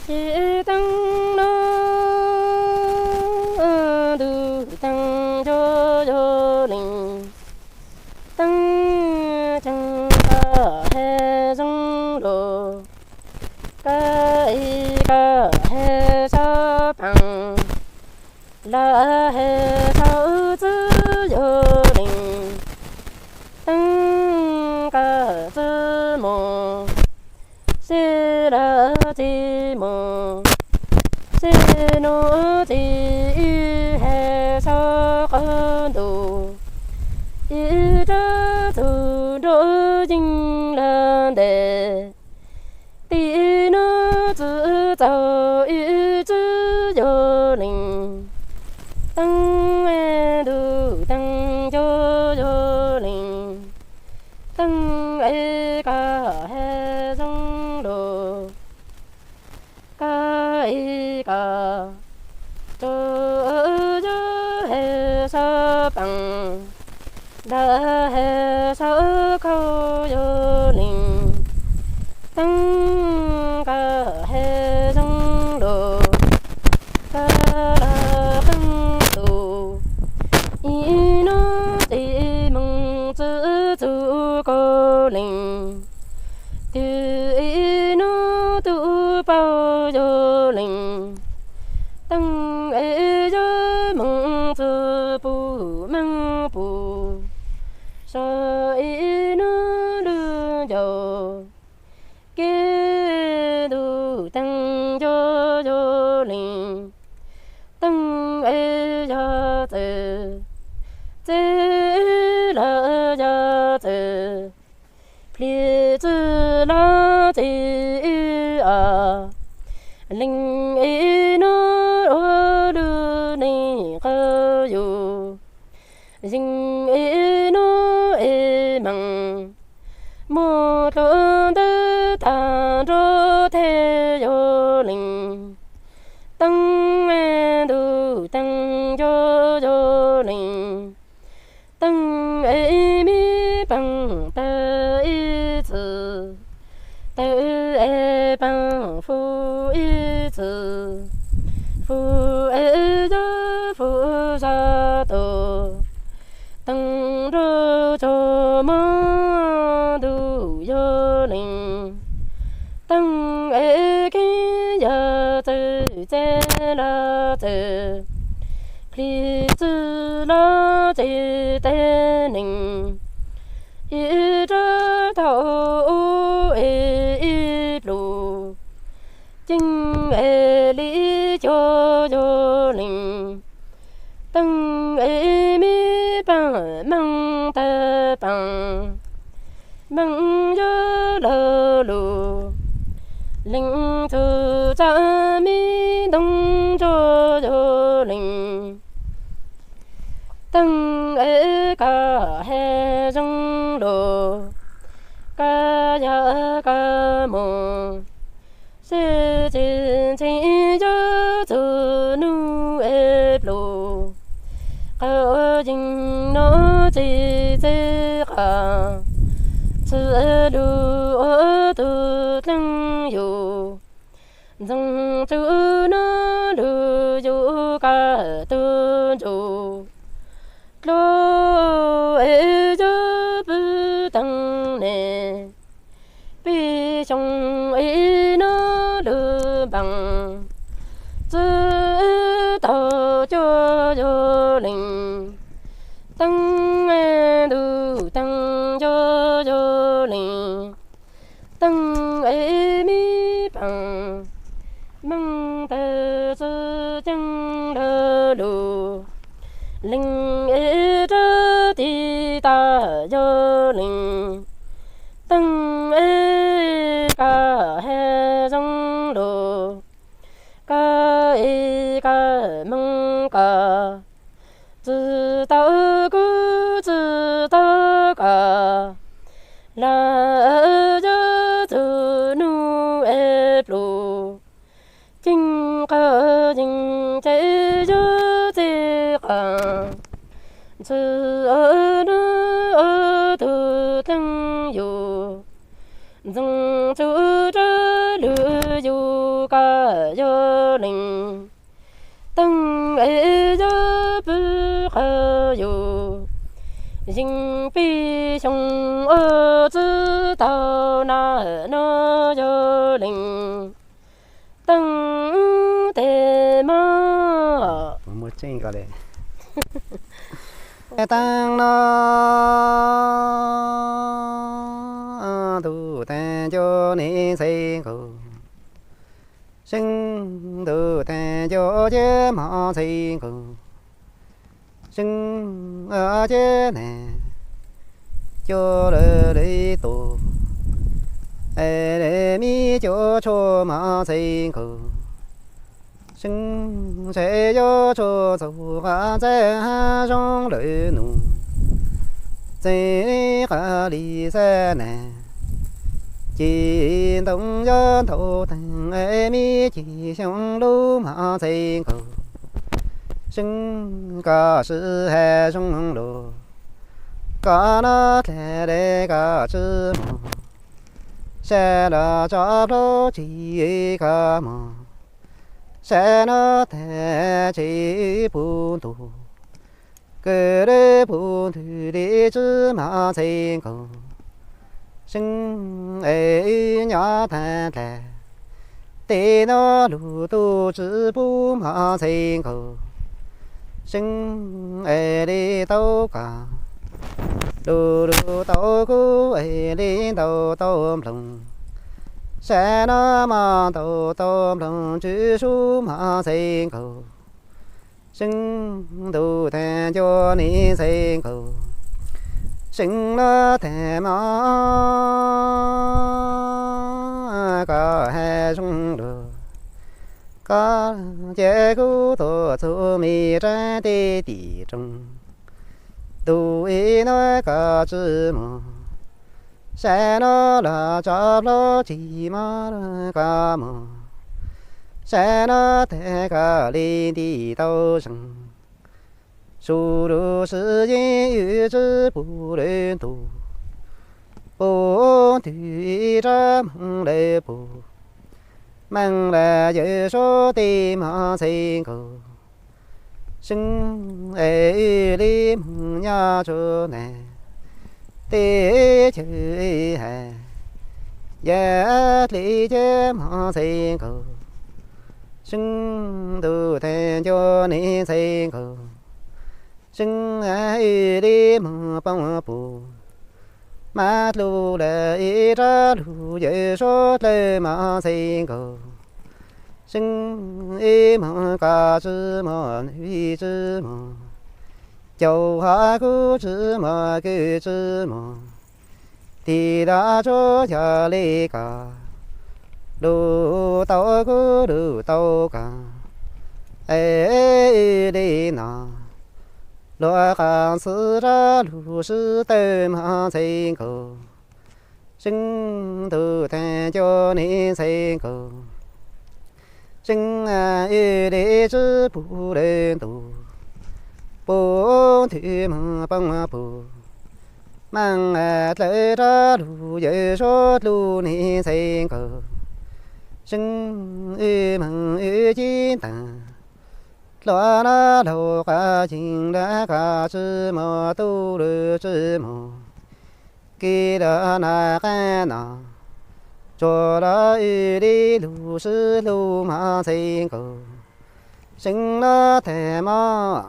Ces teeb no ntuj teeb nco yuav lees, teeb ceeb koj hais zoo lus, koj ib koj hais sab peem, lawv hais sab txwv yuav lees, teeb koj txwv mus, seb lawv tsis mus, seb nuav tsis ib hais sab qaum ntuj, ib rab txug nruab yeeb lawm ntes, tim nuav txwv txaus ib txwv yuav lees, teeb ntuj teeb nco yuav lees, teeb es koj hais zoo lus, koj ib koj txwv yuav hais sab peem, lawv hais sab khau yuav lees, teeb koj hais zoo lus, koj los qeej tus, ib nuav tsis moog txwv txug kuv lees, twb ib nuav tub paug yuav lees, teeb es yuav moog txug puj meej puj, so ib nuav lug ncaus, kev ntuj teeb nco yuav lees, teeb es yog txawm txij lawm yog txawm plhis txwv lawm txij ib os, lees ib nuav ua lug neeg qhov yus, yeej ib nuav ib meeg, muaj dlua ntawd tag nrho thiaj yuav lees, teeb ntuj teeb nco yuav lees, teeb es me peem tawg ib txwv, tawg es peem fu ib txwv, fu es yuav fu zaj tus, teeb nrog cov mog ntuj yuav lees, teeb es keeb yog txawm txij lawm txawm plhis txwv lawm txij teb neeg, ib rab thaum ub es ib pluag, ceeb es li cov yuav lees, teeb es me peem meej tawg peem, meej yuav lawv lug, lees txug txaj me ntoo ntsuag yuav lees, teeb es koj hais zoo lus, koj yog koj mus, sib tsis ntseeg yuav txug nub es pluag, qhov yeej nuav tsis txij qab, txwv lug ua tug dleeg yus, ntxoov txug nuav lug yug koj tug ntsuj, dlua es yuav pw teeb neeg, peb xyoo ib nuav lug npeeg, txwv tau cov yuav lees, teeb ntuj teeb nco yuav lees, teeb es me peem meej tawg txwv ceeb lawv lug, lees es rab tiv tag yuav lees, teeb es koj hais zoo lus, koj es koj moog koj, txwv tau kuv txwv tau koj, lawv yuav txug nub es pluag, ceeb qhov yeej tsis yuav txij qab, txwv nuav ua tug dleeg yus, ntxoov txug rab lug yug koj yog leej teeb es yog pw qhov yus yeej pib xyoo ua txwv tau na no yog leej teeb tes mog. Teeb no ntuj teeb nco niam ntxhais nkaus, seej ntuj teeb nco ces mos ntxhais nkaus, seej ces ne, cov lawv li tus, es li me cov tshuaj mos ntxhais nkaus, seej ntshai cov tshuaj ntxaug qab ntxaij hav zoov lawm nus, txeeb qab li xab nas, ci ntoo yog ntau teeg es me ci xyoo lub mos ntxhais nkaus, seej koj sib hav zoov lus, koj noj dlha li koj tsis mos, sab los tso plaub tsis koj mos, sab noj tag tsis pub ntuj, koj li pub ntwg li tsis mos ntxhais nkaus, seej es nyob tag dlha, tej no lug tub tsis pub mos ntxhais nkaus, seej es li tau koj, lug lug tau kuv es li ntau tau nploog, sab no mos ntau tau nploog tsis sub mos ntxhais nkaus, seej ntuj tag nco niam ntxhais nkaus, seej noj tag mos koj hav zoov lus, koj ces kuv tuaj txug me rab teb tim rooj, ntuj ib no koj tsis mos, sab no los tso plaub tsis mos koj mos, sab no tag koj li nti tau zeeg, sub lub sij yeej ywj tsis pub lawm ntuj, pub ntwg ib rab moog lawm pug, meej lawm yawm saub tej mos ntxhais nkaus, seej es li moog nyob tsuag nas, tej chaw hais, yam dli ces mos ntxhais nkaus, seej ntuj tag nco niam ntxhais nkaus, seej li moog poob pug, mab dlub lawm ib rab lug yawm saub dlawb mos ntxhais nkaus, seej ib moog koj tsis mos nws tsis mos, caum hov kuv tsis mos koj tsis mos, tig los tsuas yog li koj, lug tau kuv lug tau koj, es li no luag qas xwb rab lug sib tawm mos ntxhais nkaus, seej ntuj tag nco niam ntxhais nkaus, seej li tsis pub lawm ntuj, pub ntwg moog poob pug, meej dlawb rab lug yawm saub dlub niam ntxhais nkaus, seej wb moog wb cib ntaag, dlua nab laug qab yeeg lawm koj tsis mos tub lug tsis mos, kis lug nas qab no, tsuas los wb li lug sib hlub mos ntxhais nkaus, seej noj tag mos